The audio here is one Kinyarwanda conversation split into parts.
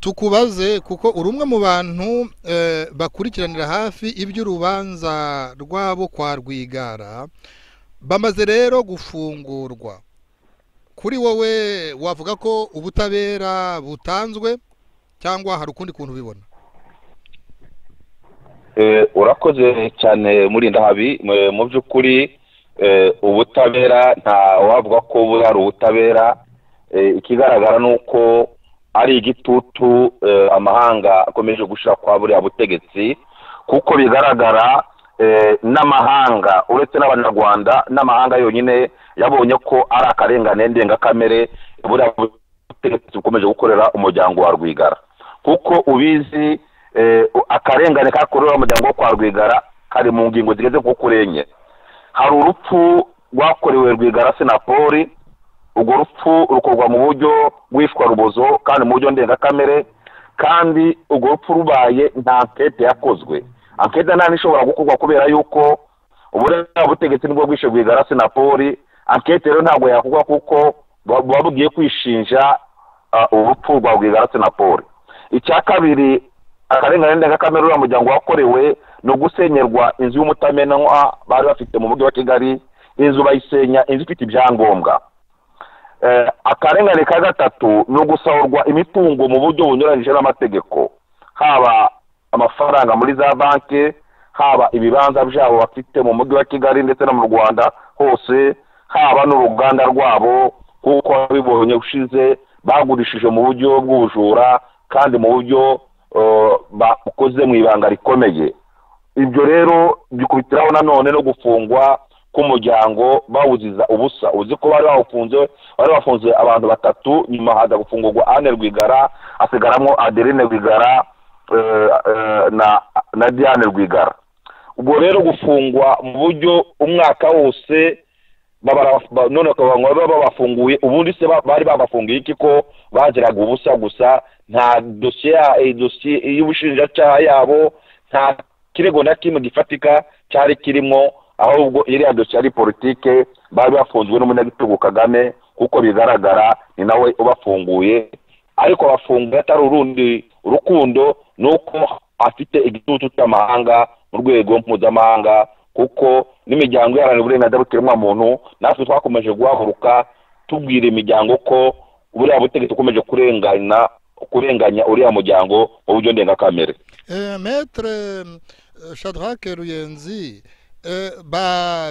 Tukubaze kuko uri umwe mu bantu bakurikiranira hafi iby'urubanza rwabo kwa Rwigara. Bamaze rero gufungurwa, kuri wowe wavuga ko ubutabera butanzwe cyangwa hari ukundi kuntu ubibona? Urakoze cyane Murindahabi. Mu by'ukuri ubutabera nta wavuga ko hari ubutabera. Ikigaragara ni uko ari igitutu amahanga akomeje gushyira kwa buriya butegetsi, kuko bigaragara n'amahanga, uretse n'Abanyarwanda, n'amahanga yonyine yabonye ko ari akarengane ndengakamere buriya butegetsi bukomeje gukorera umuryango wa Rwigara. Kuko ubizi, akarengane kakorewe umuryango wo kwa Rwigara kari mu ngingo zigeze nko kuri enye. Hari urupfu rwakorewe Rwigara Senapoli, urwo rupfu rukorwa mu buryo bwishwa rubozo kandi mu buryo ndengakamere, kandi urwo rupfu rubaye nta ankete yakozwe. Ankete nta n'ishobora gukorwa kubera yuko uburiya butegetsi nibwo bwishe Rwigara Senapoli. Ankete rero ntabwo yakorwa kuko buba bugiye kwishinja urupfu rwa Rwigara Senapoli. Icya kabiri, akarengane ndengakamere uriya muryango wakorewe ni ugusenyerwa inzu y'umutamenwa bari bafite mu mujyi wa Kigali, inzu bayisenya, inzu ifite ibyangombwa. Akarengane ka gatatu ni ugusahurwa imitungo mu buryo bunyuranyije n'amategeko, haba amafaranga muri za banki, haba ibibanza byabo bafite mu mujyi wa Kigali ndetse no mu Rwanda hose, haba n'uruganda rwabo, kuko bibonye ushize bagurishije mu buryo bw'ubujura kandi mu buryo bakoze mu ibanga rikomeye. Ibyo rero bikubitiraho nanone no gufungwa k'umuryango bawuziza ubusa. Uzi ko bari bawufunze, bari bafunze abantu batatu, nyuma haza gufungurwa Anne Rwigara, hasigaramo Adeline Rwigara na Diane Rwigara. Ubwo rero gufungwa mu buryo umwaka wose none bakaba babafunguye, ubundi se bari babafungiye iki ko bagiraga ubusa gusa? Nta dosiye y'ubushinjacyaha yabo, nta kirego na kimwe gifatika cyari kirimo, ahubwo iriya dosiye ari politike. Bari bafunzwe n'umunyagitugu Kagame, kuko bigaragara ni nawe ubafunguye, ariko abafunguye atari urundi rukundo, nuko afite igitutu cy'amahanga mu rwego mpuzamahanga, kuko n'imiryango iharanira uburenganzira bw'ikiremwamuntu natwe twakomeje guhaguruka tubwira imiryango ko buriya butegetsi bukomeje kurenganya uriya muryango mu buryo ndengakamere. Maître Shadrack Ruyenzi,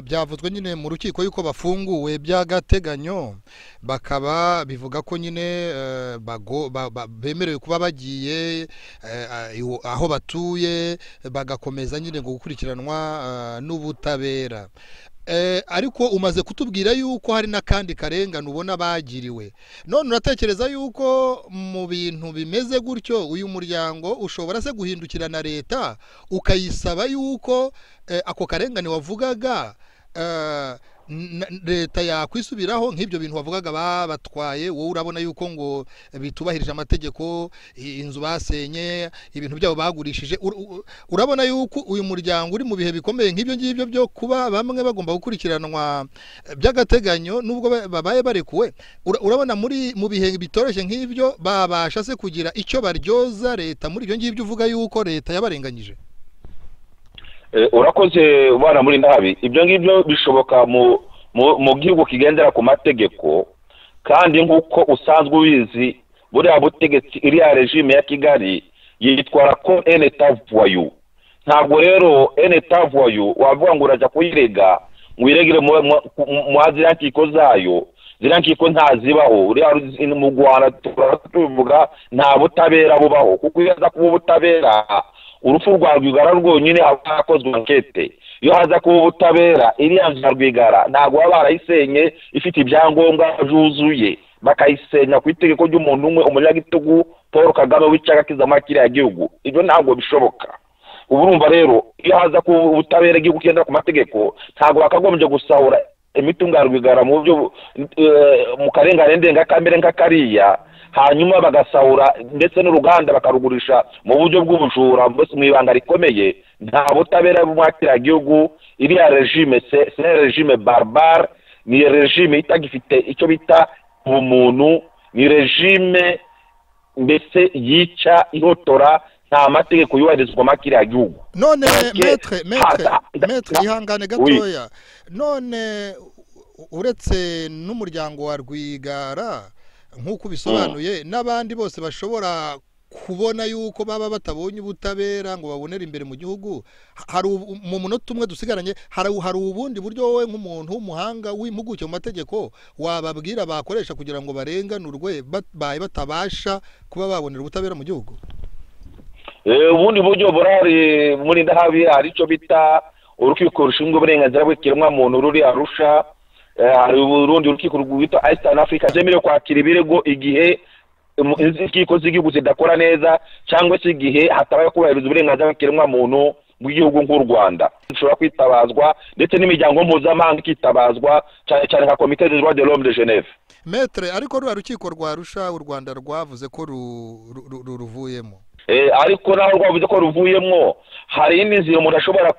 byavuzwe nyine mu rukiko yuko bafunguwe by'agateganyo, bakaba bivuga ko nyine bemerewe kuba bagiye aho batuye, bagakomeza nyine ngo gukurikiranwa n'ubutabera. Ariko umaze kutubwira yuko hari n'akandi karengane ubona bagiriwe. None uratekereza yuko mu bintu bimeze gutyo uyu muryango ushobora se guhindukirana leta ukayisaba yuko ako karengane wavugaga leta yakwisubiraho? Nk'ibyo bintu wavugaga babatwaye, wowe urabona yuko ngo bitubahirije amategeko, inzu basenye, ibintu byabo bagurishije. Urabona yuko uyu muryango uri mu bihe bikomeye nk'ibyo ngibyo byo kuba bamwe bagomba gukurikiranwa by'agateganyo nubwo babaye barekuwe, urabona muri mu bihe bitoroshye nk'ibyo babasha se kugira icyo baryoza leta muri ibyo ngibyo uvuga yuko leta yabarenganyije? Urakoze bwana Murindahabi. Ibyo ngibyo bishoboka mu gihugu kigendera ku mategeko, kandi nk'uko usanzwe ubizi buriya butegetsi, iriya regime ya Kigali yitwara ko un état voyou. Ntabwo rero un état voyou wavuga ngo urajya kuyirega ngo uyiregere mu ziriya nkiko zayo. Ziriya nkiko ntazibaho. Uriya mu Rwanda tubivuga, nta butabera bubaho, kuko iyo haza kuba ubutabera urupfu rwa Rwigara rwonyine haba hakozwe ankete. Iyo haza kuba ubutabera iriya nzu ya Rwigara ntabwo baba barayisenye ifite ibyangombwa byuzuye, bakayisenya ku itegeko ry'umuntu umwe, umunyagitugu Paul Kagame w'icaga kizama kiriya gihugu. Ibyo ntabwo bishoboka. Ubu urumva rero iyo haza kuba ubutabera, igihugu kigendera ku mategeko, ntabwo bakagombye gusahura imitungo ya Rwigara mu buryo mu karengane ndengakamere nka kariya, hanyuma bagasahura ndetse n'uruganda bakarugurisha mu buryo bw'ubujura mu ibanga rikomeye. Nta butabera bw'umwakira gihugu. Iriya regime c'est régime barbare, ni regime itagifite icyo bita ubumuntu, ni regime mbese yica, ihotora, nta mategeko yubahirizwa muri kiriya gihugu. None maître, ihangane gatoya. None uretse n'umuryango wa Rwigara nk'uko ubisobanuye, n'abandi bose bashobora kubona yuko baba batabonye ubutabera ngo babonere imbere mu gihugu, hari mu munota umwe dusigaranye, hari ubundi buryo wowe nk'umuntu w'umuhanga w'impuguke mu mategeko wababwira bakoresha kugira ngo barenganurwe babaye batabasha kuba babonera ubutabera mu gihugu? Ubundi buryo burahari, Murindahabi. Hari icyo bita urukiko rushinzwe uburenganzira bw'ikiremwamuntu ruri Arusha. Hari urundi rukiko rwitwa Eastern Africa zemerewe kwakira ibirego igihe inkiko z'igihugu zidakora neza, cyangwa se igihe hatabaye kubahiriza uburenganzira bw'ikiremwamuntu bw'igihugu nk'u Rwanda. Bishobora kwitabazwa, ndetse n'imiryango mpuzamahanga ikitabazwa, cyane cyane nka Comité des droits de l'homme de Genève. Maître, ariko ruriya rukiko rwa Arusha, u Rwanda rwavuze ko ruvuyemo. Ariko naho rwavuze ko ruvuyemo, hari indi nzira umuntu ashobora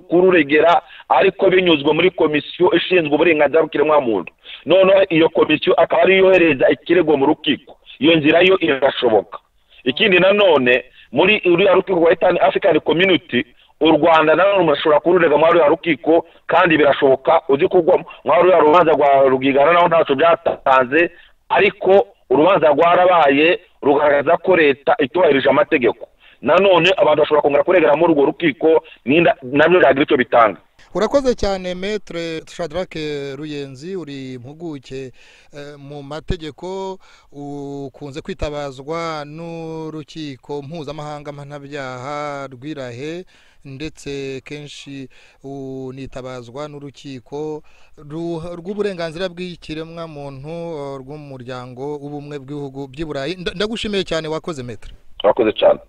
kururegera, ariko binyuzwe muri komisiyo ishinzwe uburenganzira bw'ikiremwamuntu. Noneho iyo komisiyo akaba ariyo yohereza ikirego mu rukiko. Iyo nzira yo irashoboka. Ikindi nanone, muri uriya rukiko rwa Eastern African Community, u Rwanda nanone umuntu ashobora kururega muri ruriya rukiko, kandi birashoboka. Uzi ko muri ruriya rubanza rwa Rwigara naho ntacyo byatanze, ariko urubanza rwarabaye, rugaragaza ko leta itubahirije amategeko. Nanone abantu bashobora kongera kuregera muri urwo rukiko, nabyo byagira icyo bitanga. Urakoze cyane, Maître Shadrack Ruyenzi. Uri impuguke mu mategeko, ukunze kwitabazwa n'urukiko mpuzamahanga mpanabyaha rw'i La Haye, ndetse kenshi unitabazwa n'urukiko rw'uburenganzira bw'ikiremwamuntu rw'umuryango w'ubumwe bw'ibihugu by'i Burayi. Ndagushimiye cyane, wakoze, maître. Urakoze cyane.